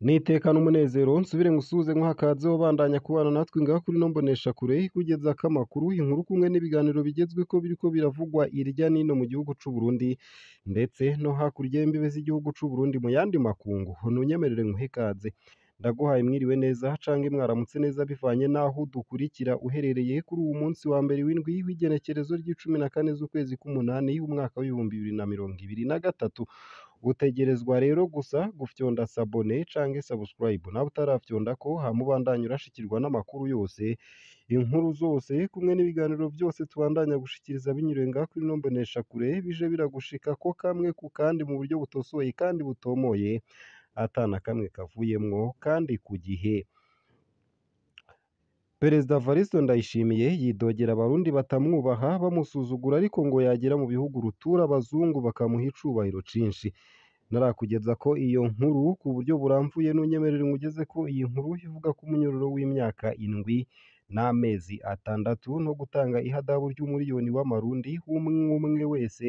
N'iteka n'umunezero nsubire ngusuhuze nkuha ikaze ubandanya kubana natwe ngaha kuri ino mboneshakure ikugezako amakuru, inkuru kumwe n'ibiganiro bigezweko biriko biravugwa irya n'ino mu gihugu c'u Burundi ndetse no hakurya y'imbibe z'igihugu c'u Burundi mu yandi makungu. Ntunyemerere nkuhe ikaze, ndaguhaye mwiriwe neza canke mwaramutse neza bivanye n'aho udukurikira uherereye kuri uwu munsi wa mbere w'indwi w'igenekerezo ry'icumi na kane z'ukwezi k'umunani umwaka w'2023. Utegerezwa rero gusa gufyonda s'abonner canke subscribe, nawe utarafyondako hama ubandanye urashikirwa n'amakuru yose, inkuru zose kumwe n'ibiganiro vyose tubandanya gushikiriza binyuriye ngaha kuri ino mboneshakure, bije biragushikako kamwe ku kandi mu buryo butosoye kandi butomoye ata na kamwe kavuyemwo kandi ku gihe. Perezida Evariste Ndayishimiye yidogera abarundi batamwubaha bamusuzugura ariko ngo yagera mu bihugu rutura abazungu bakamuha icubahiro cinshi. Narakugezako iyo nkuru ku buryo buramvuye, nunyemerere nkugezeko iyi nkuru ivuga ko umunyororo w'imyaka indwi n'amezi atandatu no gutanga ihadabu ry'umuriyoni w'amarundi umwe wese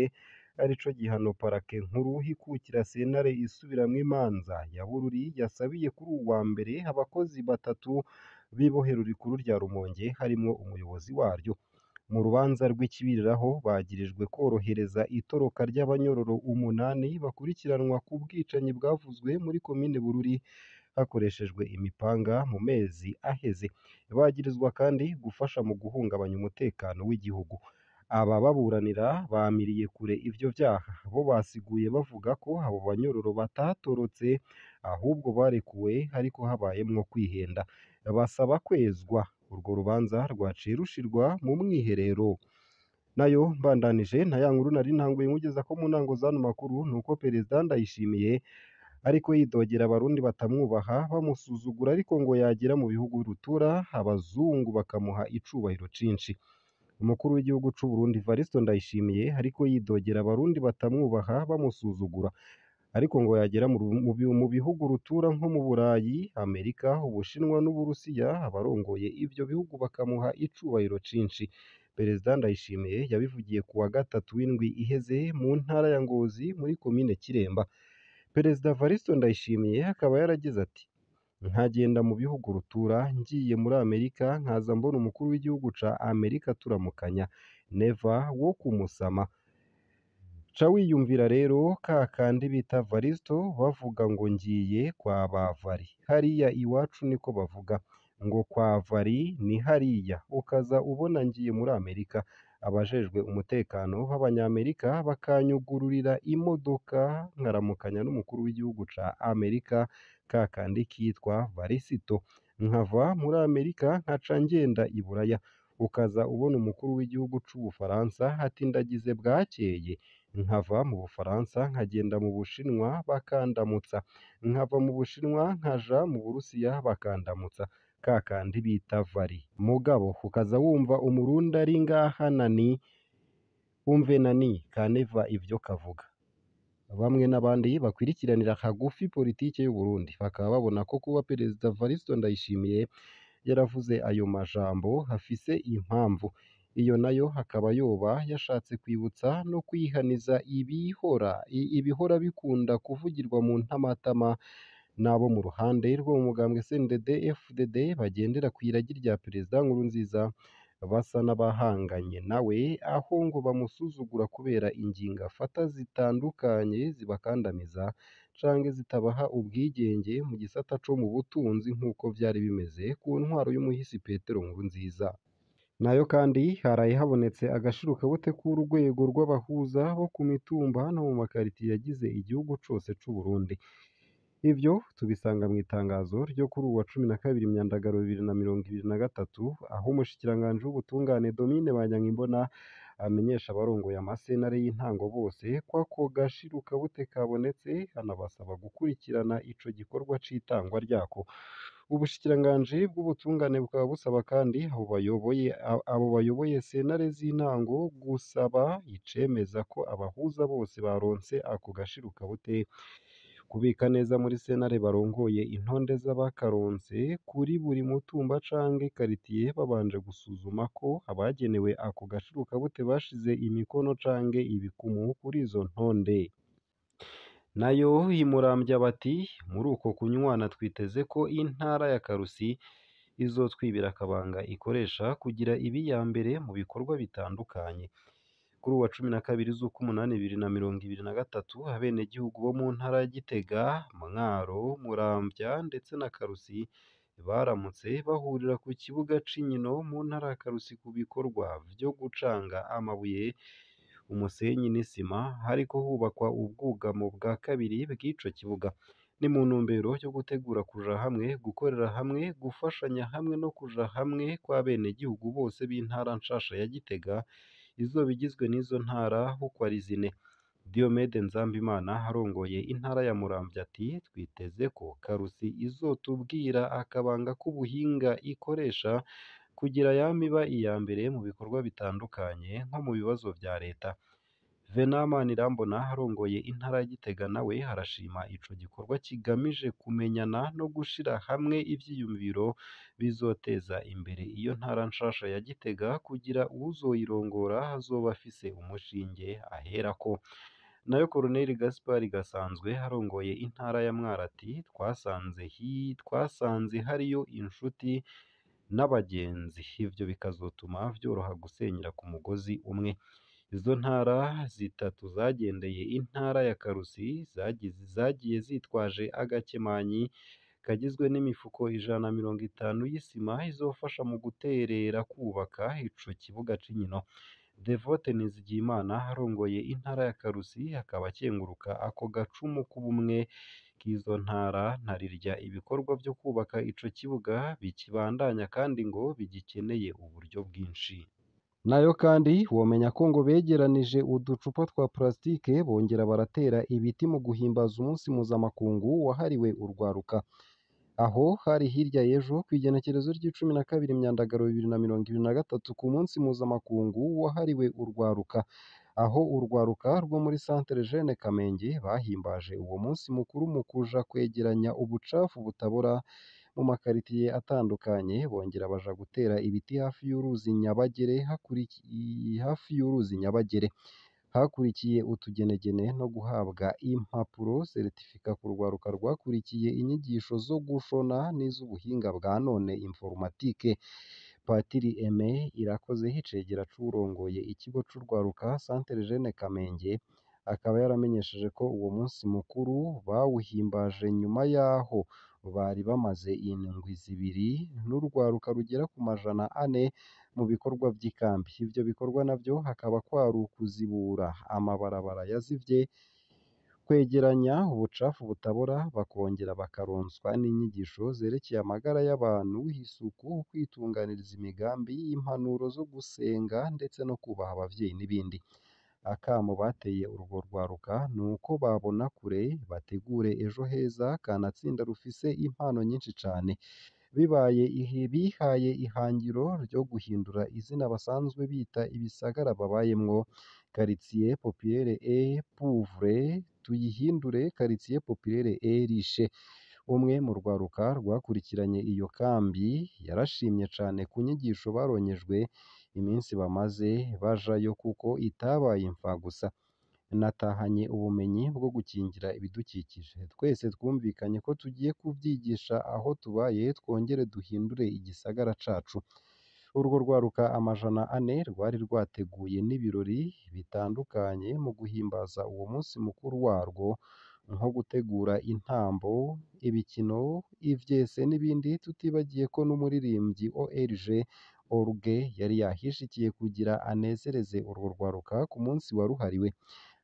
arico gihano parake nkuru ikukira sentare isubiramwo imanza ya Bururi yasabiye kuri uwu wa mbere abakozi batatu b'ibohero rikuru rya Rumonge harimwo umuyobozi waryo. Mu rubanza rw'ikibiriraho bagirijwe kworohereza itoroka ry'abanyororo umunani bakurikiranwa ku bwicanyi bwavuzwe muri komine Bururi hakoreshejwe imipanga mu mezi aheze. Bagirizwa kandi gufasha mu guhungabanya umutekano w'igihugu. Aba baburanira bamiriye kure ivyo vyaha, bo basiguye bavuga ko abo banyororo batatorotse ahubwo barekuwe ariko habayemwo kwihenda, basaba kwezwa. Urwo rubanza rwaciye rushirwa mu mwiherero. Nayo mbandanije na ya nkuru nari ntanguye nkugezako mu ntango z'ano makuru, nuko Perezida Ndayishimiye ariko yidogera abarundi batamwubaha bamusuzugura ariko ngo yagera mu bihugu rutura abazungu bakamuha icubahiro cinshi. Umukuru w'igihugu c'u Burundi Evariste Ndayishimiye ariko yidogera abarundi batamwubaha bamusuzugura ariko ngo yagera mu bihugu rutura nko mu Burayi, Amerika, Ubushinwa n'Uburusiya abarongoye ivyo bihugu bakamuha icubahiro cinshi. Perezida Ndayishimiye yabivugiye ku wa gatatu w'indwi iheze mu ntara ya Ngozi muri komine Kiremba. Perezida Evariste Ndayishimiye akaba yaragize ati: "Nkagenda mu bihugu rutura, ngiye muri Amerika nkaza mbona umukuru w'igihugu ca Amerika turamukanya, neva wo kumusama. Ca wiyumvira rero ka kandi bita Varisto bavuga ngo ngiye kwa ba Vari, hariya iwacu niko bavuga ngo kwa Vari ni hariya, ukaza ubona ngiye muri Amerika, abajejwe umutekano b'abanyamerika bakanyugururira imodoka nkaramukanya n'umukuru w'igihugu ca Amerika ka kandi kitwa Varisito, nkava muri Amerika nkaca ngenda i Buraya, ukaza ubona umukuru w'igihugu c'Ubufaransa ati ndagize bwakeye, nkava mu Bufaransa nkagenda mu Bushinwa bakandamutsa, nkava mu Bushinwa nkaja mu Burusiya bakandamutsa, ka kandi bita Vari. Mugabo ukaza wumva umurundi ari ngaha nani, umve nani kaneva ivyo kavuga." Bamwe n'abandi bakwirikiranira hagufi politike y'u Burundi bakaba babona ko kuba Perezida Evariste Ndayishimiye yaravuze ayo majambo hafise impamvu. Iyo nayo akaba yoba yashatse kwibutsa no kwihaniza ibihora bikunda kuvugirwa mu ntamatama n'abo mu ruhande rwo mu mugambwe CNDD FDD bagendera kw'iragi rya Perezida Nkurunziza basa n'abahanganye nawe, aho ngo bamusuzugura kubera ingingo afata zitandukanye zibakandamiza canke zitabaha ubwigenge mu gisata co mu butunzi nk'uko vyari bimeze ku ntwaro y'umuhisi Petero Nkurunziza. Nayo kandi haraye habonetse agashirukabute k'urwego rw'abahuza bo ku mitumba no mu makaritiye yagize igihugu cose c'u Burundi. Ivyo tubisanga mw'itangazo ryo kuri uwu wa 12 Myandagaro 2023, aho umushikiranganji w'ubutungane Domine Banyankimbona amenyesha abarongoye amasentare y'intango bose ko ako gashirukabute kabonetse, anabasaba gukurikirana ico gikorwa c'itangwa ryako. Ubushikiranganji bw'ubutungane bukaba busaba kandi abo bayoboye sentare z'intango gusaba icemeza ko abahuza bose baronse ako gashirukabute, kubika neza muri sentare barongoye intonde z'abakaronse kuri buri mutumba canke karitiye babanje gusuzuma ko abagenewe ako gashirukabute bashize imikono canke ibikumu kuri izo ntonde. Nayo imurambya bati muri uko kunywana twiteze ko intara ya Karusi izotwibira akabanga ikoresha kugira ibe iya mbere mu bikorwa bitandukanye. Kuri uwa 12 z'ukumunani 2023 abenegihugu bo mu ntara ya Gitega, Mwaro, Muramvya ndetse na Karusi baramutse bahurira ku kibuga c'inkino mu ntara ya Karusi ku bikorwa vyo gucanga amabuye, umusenyi n'isima, hariko hubakwa ubwugamo bwa kabiri bw'ico kibuga. Ni mu ntumbero yo gutegura kuja hamwe, gukorera hamwe, gufashanya hamwe no kuja hamwe kw'abenegihugu bose b'intara nshasha ya Gitega izoba igizwe n'izo ntara uko ari zine. Diomede Nzambimana arongoye intara ya Muramvya ati twiteze ko Karusi izotubwira akabanga k'ubuhinga ikoresha kugira yame iba iya mbere mu bikorwa bitandukanye nko mu bibazo vya leta. Venant Manirambona arongoye intara ya Gitega nawe arashima ico gikorwa kigamije kumenyana no gushira hamwe ivyiyumviro bizoteza imbere iyo ntara nshasha ya Gitega kugira uwuzoyirongora azoba afise umushinge aherako. Nayo Colonel Gaspard Gasanzwe arongoye intara ya Mwaro ati twasanze hariyo inshuti n'abagenzi, ivyo bikazotuma vyoroha gusenyera ku mugozi umwe. Izo ntara zitatu zagendeye intara ya Karusi zagiye zitwaje agakemanyi kagizwe n'imifuko 150 y'isima izofasha mu guterera kubaka ico kibuga c'inkino. Devote Nizigiyimana arongoye intara ya Karusi akaba akenguruka ako gacumu k'ubumwe k'izo ntara ntarirya ibikorwa vyo kubaka ico kibuga bikibandanya kandi ngo bigikeneye uburyo bwinshi. Nayo kandi womenya ko ngo begeranije uducupa twa plastike bongera baratera ibiti mu guhimbaza umunsi mpuzamakungu wahariwe urwaruka. Aho hari hirya y'ejo kw'igenekerezo ry'icumi na kabiri Myandagaro 2023 ku munsi mpuzamakungu wahariwe urwaruka, aho urwaruka rwo muri Centre Jeune Kamenge bahimbaje uwo munsi mukuru mu kuja kwegeranya ubucafu butabora mu makaritiye atandukanye, bongera baja gutera ibiti hafi y'uruzi Nyabagere hafi y'uruzi Nyabagere. Hakurikiye utugenegene no guhabwa impapuro seritifika ku rwaruka rwakurikiye inyigisho zo gushona n'iz'ubuhinga bwa none informatique. Patiri Aime Irakoze icegera c'uwurongoye ikigo c'urwaruka Centre Jeune Kamenge akaba yaramenyesheje ko uwo munsi mukuru bawuhimbaje nyuma yaho bari bamaze indwi zibiri n'urwaruka rugera ku 400 mu bikorwa vy'ikambi. Ivyo bikorwa navyo hakaba kwari ukuzibura amabarabara yazivye, kwegeranya ubucafu butabora, bakongera bakaronswa n'inyigisho zerekeye amagara y'abantu, isuku, kwitunganiriza imigambi, impanuro zo gusenga ndetse no kubaha abavyeyi n'ibindi. Akamo bateye urwo rwaruka ni uko babona kure bategure ejo heza kanatsinda rufise impano nyinshi cane. Bibaye bihaye ihangiro ryo guhindura izina basanzwe bita ibisagara babayemwo, quartier populaire et pauvre tuyihindure quartier populaire et riche. Umwe mu rwaruka rwakurikiranye iyo kambi yarashimye cane ku nyigisho baronkejwe iminsi bamaze bajayo kuko itabaye imfagusa. Natahanye ubumenyi bwo gukingira ibidukikije, twese twumvikanye ko tugiye kuvyigisha aho tubaye twongere duhindure igisagara cacu. Urwo rwaruka 400 rwari rwateguye n'ibirori bitandukanye mu guhimbaza uwo munsi mukuru warwo, nko gutegura intambo, ibikino, ivyese n'ibindi, tutibagiye ko n'umuririmbyi ORG Orge yari yahishikiye kugira anezereze urwo rwaruka ku munsi waruhariwe.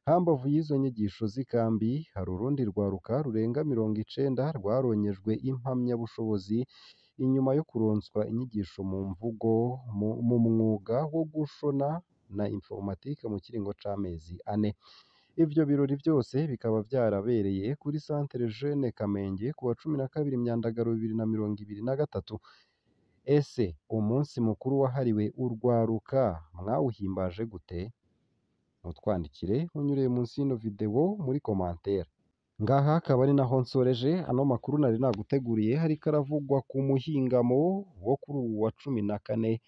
Hambavu y'izo nyigisho z'ikambi, hari urundi rwaruka rurenga 90 rwaronkejwe impamyabushobozi inyuma yo kuronswa inyigisho mu mvugo mu mwuga wo gushona na informatique mu kiringo c'amezi ane. Ivyo birori vyose bikaba vyarabereye kuri Centre Jeune Kamenge ku wa 12 Myandagaro 2023. Ese umunsi mukuru wahariwe urwaruka mwawuhimbaje gute? Mutwandikire unyuriye munsi y'ino video muri commentaire. Ngaha akaba ari naho nsoreje ano makuru nari naguteguriye, hariko aravugwa ku muhingamo wo kuri uwu wa 14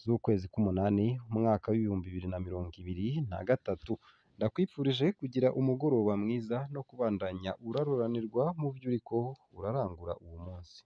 z'ukwezi k'umunani umwaka w'2023. Ndakwifurije kugira umugoroba mwiza no kubandanya uraroranirwa mu vyo uriko urarangura uwo munsi.